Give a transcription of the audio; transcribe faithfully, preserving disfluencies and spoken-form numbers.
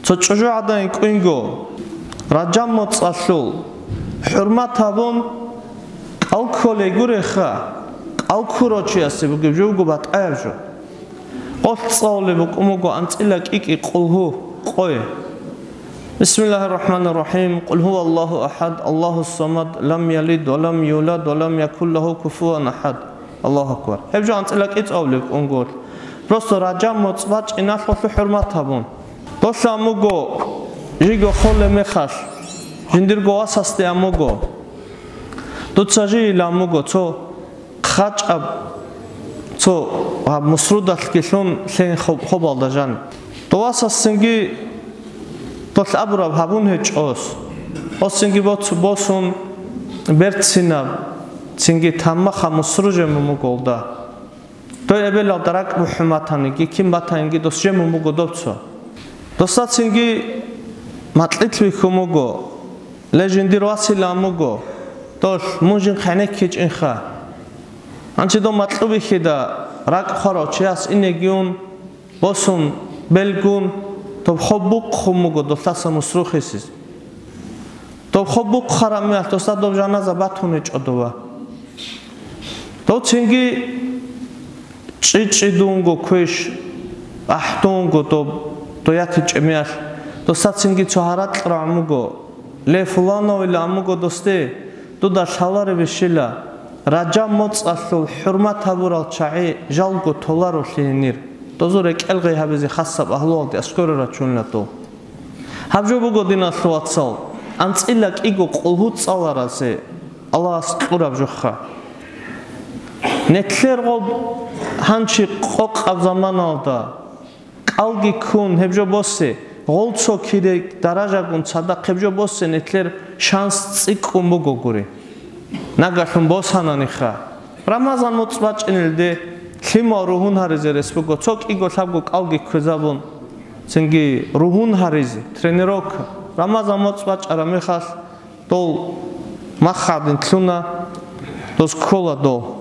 Цо чӀужугӀадан кӀвинго, Ражаб моцӀалъул хӀурмат гьабун, кӀал кколей гуреха, кӀал ккурав чиясе бугеб жо буго батӀаяб жо. Къолъ цӀалулеб букӀун буго анцӀила кӀикӀи къулгьу къой. Бисмиллагьир рахӀманир рахӀим. Къул гьуваллагьу ахӀад, Аллагьус самад, лам ялид ва лам юлад ва лам якул лагьу куфуван ахӀад. Аллагьу акбар. Гьеб жо анцӀила кӀицӀ абулеб кӀунголъ. Просто Ражаб моцӀ бачӀиналъулъ хӀурмат гьабун. Долъа амуго жиго холеб мехалъ, жиндирго васасде амуго, дуца жийила амуго цо хъачӀаб, цо гьаб мусрудалъги лъун лъен хоб-, хобалда жан. Дов васасцинги долъ абураб гьабун гьечӀос. Осинги боц-, босун берцинаб, цинги таммаха мусру жемун буголда. Дой эбелалда ракӀ бухӀун батаниги, кин батаниги дос жемун буго добцо. Досацинги макьилъ вихьун буго, ле жиндир василан буго, долъ мун жин хӀенеккичӀинха. Гьанчи дов макьу бихьида ракӀ хварав чияс инеги ун, босун, белгун, доб хоб бухъун буго долъаса мусрухъисез. Доб хоб бухъараб мехалъ досда доб жаназа батун гьечӀо дова. Дов цинги чӀи-чӀидунго квеш, ахӀдунго доб доятичӀеб мехалъ, досда цинги цо гьаракь рагӀун буго. Ле, фулановила амуго досде, дуда лъаларебищила, Ражаб моцӀалъул хӀурмат гьабурал чагӀи жалго толарулъи гьенир. Дозул рекӀел гъей гьабизе хасаб агьлуялде аскӀоре рачунила дол. Гьаб жо буго, диналъул вацал, анцӀила кӀиго къулгьу цӀаларазе Аллагьас кьураб жоха. Нилъер гъоб гьанчи къокъаб заманалда, кӀалги ккун, гьеб жо босе, гъол цо кире даражагун цадахъ гьеб жо босе, нилъер шанс цӀикӀкӀун бугогури. Нагагьлъун босананиха. Рамазан моцӀ бачӀинелде лъимал ругьун гьаризе рес буго, цо кӀиго лъабго кӀалги кквезабун, цинги ругьун гьаризе, тренировка. Рамазан моцӀ бачӀараб мехалъ, дол махъ гӀадин лъуна, дос ккола дол.